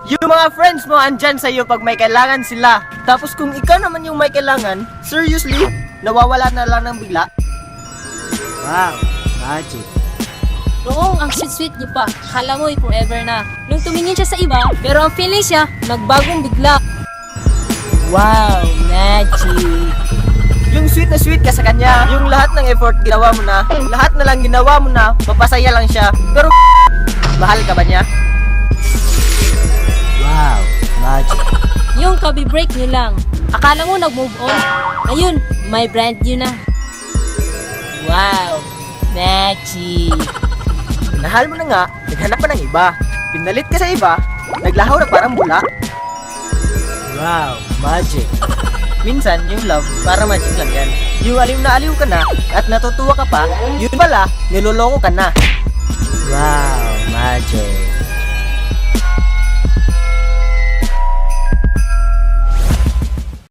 Yung mga friends mo andyan sa'yo pag may kailangan sila. Tapos kung ikaw naman yung may kailangan, seriously, nawawala na lang ng bigla. Wow, magic. Noong ang sweet-sweet niyo pa, akala mo forever na. Nung tumingin siya sa iba, pero ang feeling siya, nagbagong bigla. Wow, magic. Yung sweet na sweet ka sa kanya, yung lahat ng effort ginawa mo na, lahat na lang ginawa mo na, mapasaya lang siya. Pero mahal ka ba niya? Wow, magic. Yung kabi-break niyo lang. Akala mo nag-move on. Ayun, may brand new na. Wow, magic. Nahal mo na nga, naghanap pa ng iba. Pinalit ka sa iba, naglaho na parang bula. Wow, magic. Minsan, yung love, para magic lang yan. Yung aliw na aliw ka na, at natutuwa ka pa, yun pala, niloloko ka na. Wow, magic.